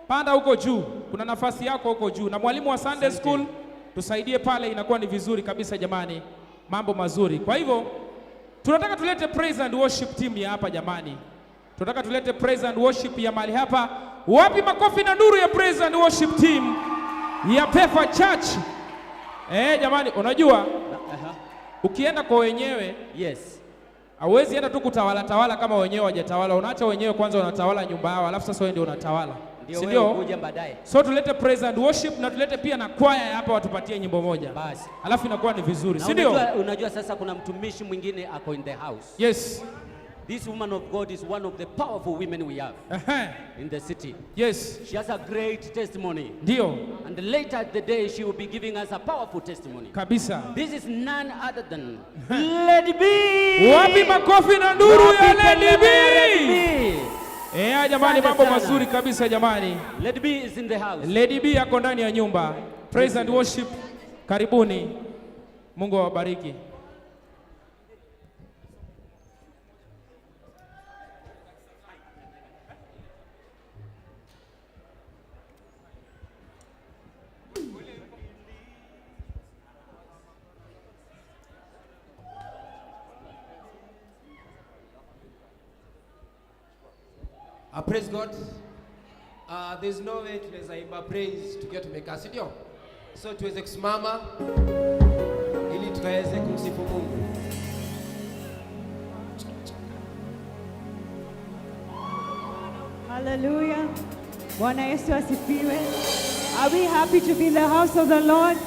panda huko juu, kuna nafasi yako huko juu. Na mwalimu wa Sunday school tusaidie pale, inakuwa ni vizuri kabisa jamani, mambo mazuri. Kwa hivyo tunataka tulete praise and worship team ya hapa jamani, tunataka tulete praise and worship ya mahali hapa. Wapi makofi na nuru ya praise and worship team ya Pefa Church? Jamani, unajua ukienda kwa wenyewe yes, hauwezi enda tu kutawala tawala kama wenyewe hawajatawala. Unaacha wenyewe kwanza wanatawala nyumba yao, alafu sasa wewe ndio unatawala, Ndio si wewe ndio? ukuje baadaye. So tulete praise and worship na tulete pia na kwaya ya hapa watupatie nyimbo moja basi, alafu inakuwa ni vizuri, Na si ndio? unajua sasa kuna mtumishi mwingine ako in the house. Yes. This woman of God is one of the powerful women we have in the city. Yes. She has a great testimony. Ndio. And later the day she will be giving us a powerful testimony. Kabisa. This is none other than Lady B. Wapi makofi na nduru Wapi ya Lady kelele ya Lady B? B? Jamani, Asante mambo sana. mazuri kabisa jamani. Lady B is in the house. Lady B yako ndani ya nyumba. Praise and worship. Karibuni. Mungu awabariki. Praise God. There's no way tunaweza imba praise tukiwa tumekaa, si ndio? So tuweze kusimama ili tukaweze kumsifu Mungu. Hallelujah. Bwana Yesu asifiwe. Are we happy to be in the house of the Lord?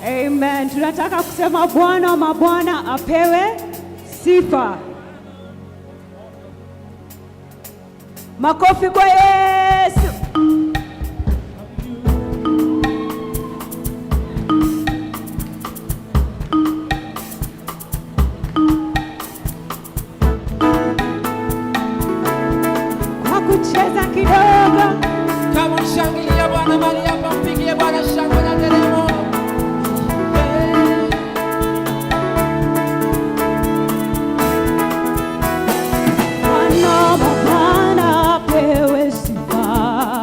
Amen. Tunataka kusema Bwana wa mabwana apewe sifa. Makofi kwa Yesu. Kwa kucheza kidogo. Kama mshangilia Bwana mahali hapa, mpigie Bwana shangwe na nderemo. Bwana mabwana apewe sifa.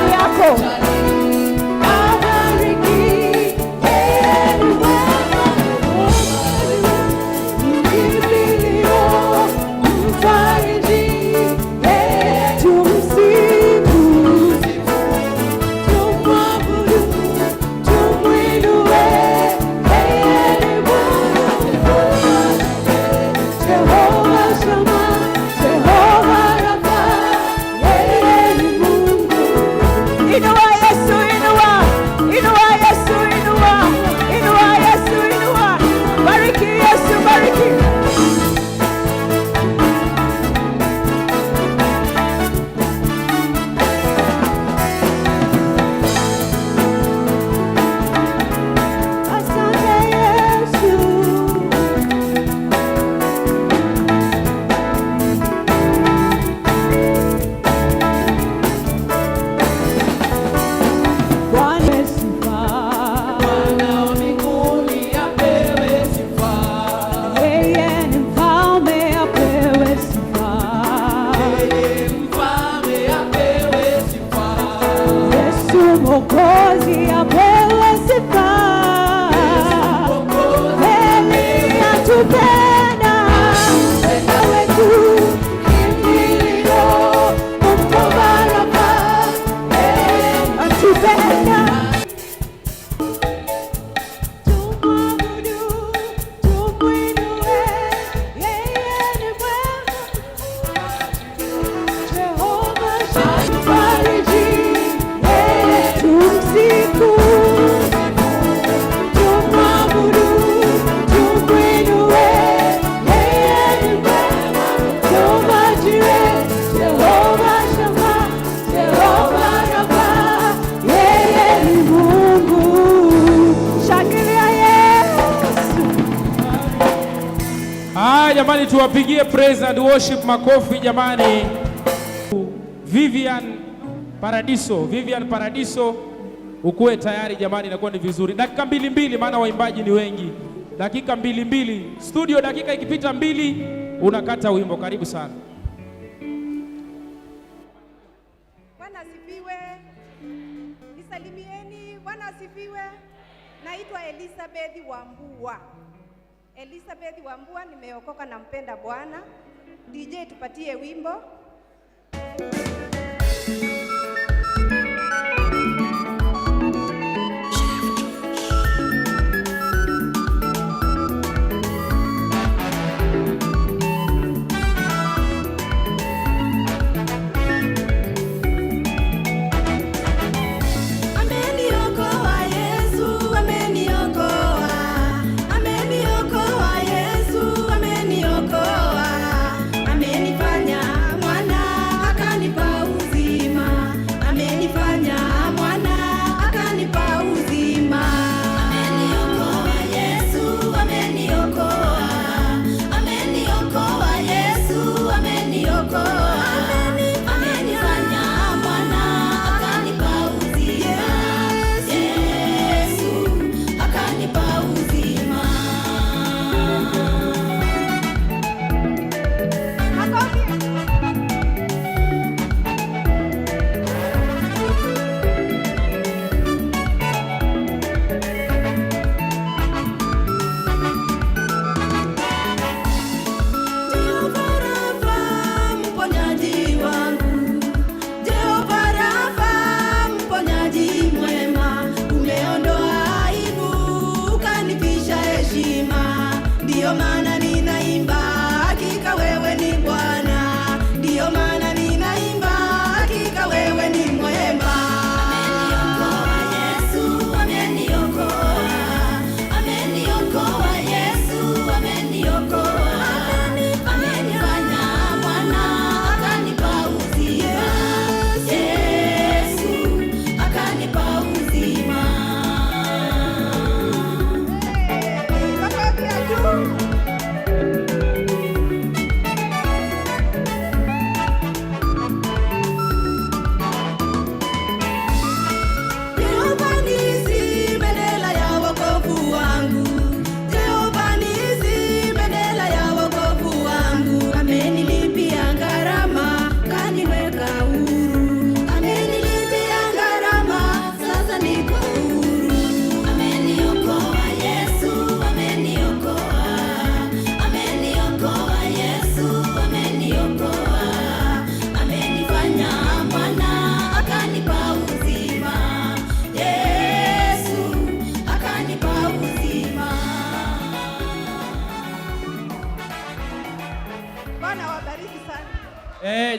jirani yako. Abariki, yeye ni mwema, mkimbilio, mfariji, yeye tumsifu, tumwabudu, tumwinue, yeye ni Bwana, Jehova Shammah, Jehova Rapha, yeye ni Mungu. Inua Yesu, inua, inua Yesu, inua, inua Yesu, inua. Bariki Yesu, bariki. Asante Yesu. Bwana sifa. Bwana wa mbinguni apewe sifa. Yeye ni mfalme apewe sifa. Yeye mfalme apewe sifa. Yesu Mwokozi apewe sifa. Kweli atupenda, mpenda wetu, kimbilio, mkombozi Rafa, atupenda. Tumwabudu, tumwinue, yeye ni mwema. Jehova Mfariji, yeye tumsifu, tumwabudu, tumwinue, yeye ni mwema. Jehova Jireh, Jehova Shammah, Jehova Rapha, yeye ni Mungu. Shangilia Yesu. Haya jamani, tuwapigie praise and worship makofi jamani. Vivian Paradiso, Vivian Paradiso, ukuwe tayari jamani, inakuwa ni vizuri. Dakika mbili mbili, maana waimbaji ni wengi. Dakika mbili mbili, studio, dakika ikipita mbili unakata wimbo. Karibu sana. Bwana asifiwe. Nisalimieni. Bwana asifiwe. Naitwa Elizabeth Wambua. Elizabeth Wambua, nimeokoka na mpenda Bwana. DJ tupatie wimbo. Ameniokoa Yesu, ameniokoa. Ameniokoa Yesu, ameniokoa. Amenifanya mwana, akanipa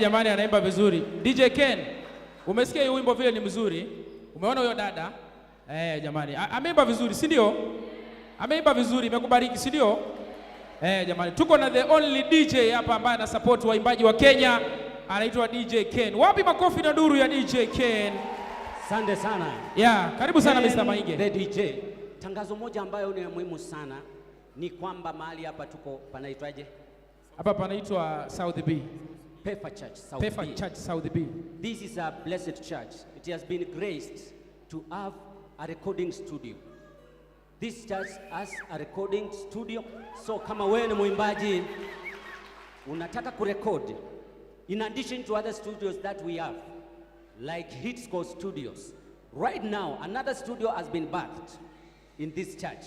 Jamani anaimba vizuri. DJ Ken, umesikia hii wimbo vile ni mzuri? Umeona huyo dada? Jamani, ameimba vizuri, si ndio? Ameimba vizuri, imekubariki, si ndio? Jamani, tuko na the only DJ hapa ambaye ana support waimbaji wa Kenya, anaitwa DJ Ken. Wapi makofi na duru ya DJ Ken? Asante sana. Yeah, karibu sana Ken Mr. Mainge. The DJ. Tangazo moja ambayo ni ya muhimu sana ni kwamba mahali hapa tuko panaitwaje? Hapa panaitwa South B. Pefa Church South Pefa B. Church South B. This is a blessed church. It has been graced to have a recording studio. This church has a recording studio. So kama wewe ni mwimbaji unataka kurekodi, in addition to other studios that we have like Hitscore Studios. Right now another studio has been birthed in this church.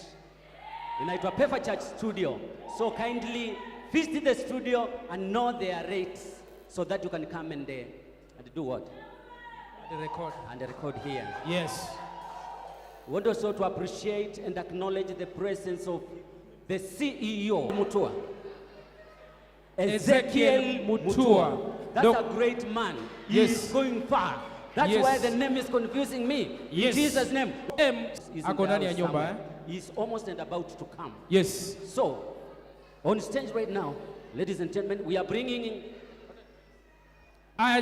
Inaitwa Pefa Church Studio. So kindly visit the studio and know their rates so that you can come and do what? And record. And record here. Yes. We want also to appreciate and acknowledge the presence of the CEO, Mutua. Ezekiel Mutua. That's a great man. He is going far. That's why the name is confusing me. Yes. In Jesus' name. M He's in ako the ndani ya house nyumba somewhere. eh? He's almost and about to come. Yes. So, on stage right now, ladies and gentlemen, we are bringing in Aya.